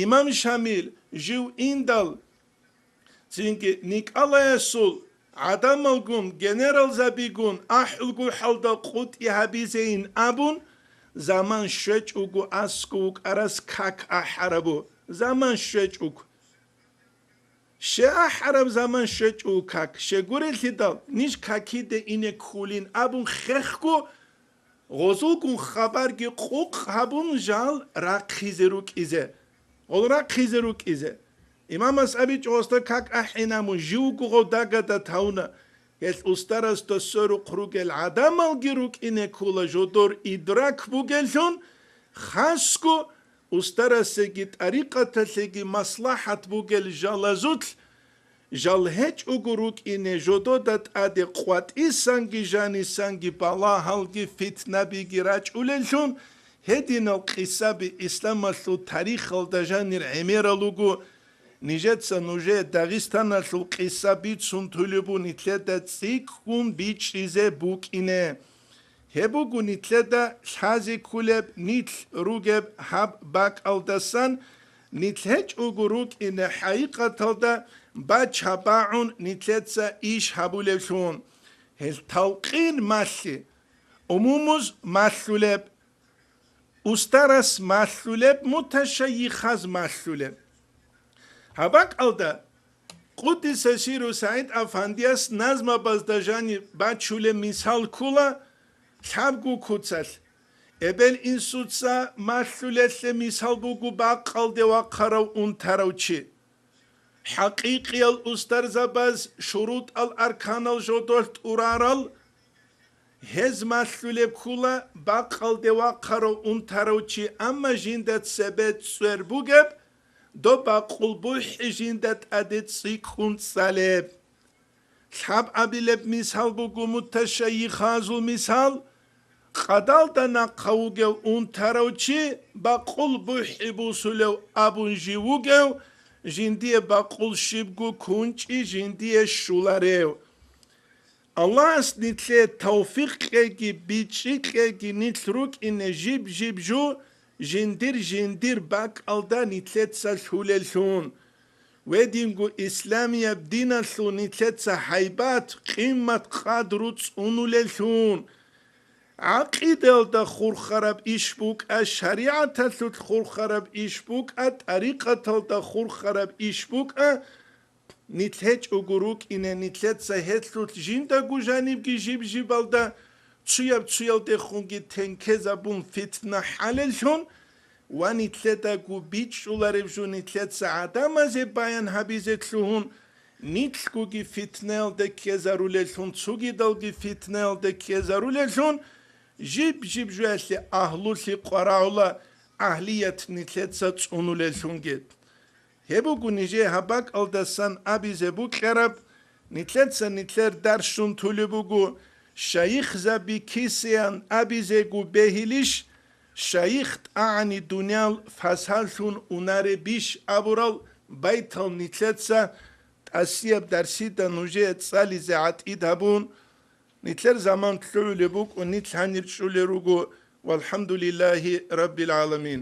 имам Шамил жив индал, цинги Николаясул гӀадамалгун, генералзабигун ахӀулгу хӀалда къутӀи гьабизейин абун, заман щвечӀого аскӀов вукӀарас как ахӀарабу, заман щвечӀого. Ще ахӀараб заман щвечӀого как, щегурелъидал, ниж какиде ине ккулин абун хехго, гъозулгун хабарги къукъ гьабун жал рахъизе рукӀизе. Гъол рахъизе рукӀизе. Имамас абичӀо гъосда как ахӀинамун, живго гъов дагада тавуна. Гьелъ устарасда сверухъ ругел гӀадамалги рукӀине ккула жодор идрак бугеллъун, хасго устарасеги тӀарикъаталъеги маслахӀат бугел жалазулъ, жал гьечӀого рукӀине жодода тӀаде къватӀисанги жанисанги балагьалги фитнабиги рачӀулеллъун, гьединал къисаби исламалъул тарихалда жанир гӀемерал руго. Нижеца нужее Дагъистаналъул къиса бицун тулеб бу нилъеда цӀикӀкӀун бичӀчӀизе букӀине. Гьеб буго нилъеда лъази ккулеб нилъ ругеб гьаб бакӀалдасан, нилъ гьечӀого рукӀине хӀакъикъаталда бача-багӀун нилъеца иш гьабулевлъун. Гьел талкъин малъи, умумуз малъулеб, устарас малъулеб, муташайихаз малъулеб. Гьаб бакӀалда Къуддиса сирру СагӀид Афандияс назмабазда жаниб бачулеб мисал ккола лъабго куцалъ. Эбел-инсуца малъулелъе мисал буго бакъалде вахъарав унтарав чи. ХӀакъикъиял устарзабаз шурутӀал-арканал жодолъ тӀурарал, гьез малъулеб ккола бакъалде вахъарав унтарав чи, амма жинда цебе цӀер бугеб, доб бакъул бухӀи жинда тӀаде цӀикӀкӀун цӀалеб. Лъабабилеб мисал буго муташайихазул мисал. Къадалда нахъа вугев унтарав чи, бакъул бухӀи бусулев абун жив вугев, жиндие бакъул щибго кунчӀи жиндие щуларев. Аллагьас нилъе тавфикъ кьеги, бичӀчӀи кьеги нилъ рукӀине жиб-жиб жу, жиндир-жиндир бакӀалда нилъеца лъулеллъун. Гьединго исламияб диналъул нилъеца гьайбат, къимат, къадру цӀунулеллъун. ГӀакъидаялда хурхараб иш букӀа, шаригӀаталъулъ хурхараб иш букӀа, тӀарикъаталда хурхараб иш букӀа, нилъ гьечӀого рукӀине, нилъеца гьелъулъ жиндаго жанибги жиб-жибалда, цуяб-цуялдехунги тенкезабун фитна хӀалеллъун ва нилъедаго бичӀчӀулареб жо нилъеца гӀадамазе баян гьабизе лъугьун, нилъгоги фитнаялде ккезарулеллъун, цогидалги фитнаялде ккезарулеллъун, жиб-жиб жоялъе агьлулъи къварагӀула, агьлият нилъеца цӀунулеллъунги. Гьеб буго нижее гьаб бакӀалдасан абизе букӀараб, нилъеца нилъер даршун тулеб буго, шайихзаби кисеян абизего бегьилищ, шайих тӀагӀани дуниял фасаллъун унаребищ абурал байтал нилъеца тӀасияб дарсида нужее цӀализе гӀатӀид гьабун, нилъер заман лъугӀулеб букӀун, нилъ гьанир чӀулел руго, валхӀамдулиллагьи раббил гӀаламин.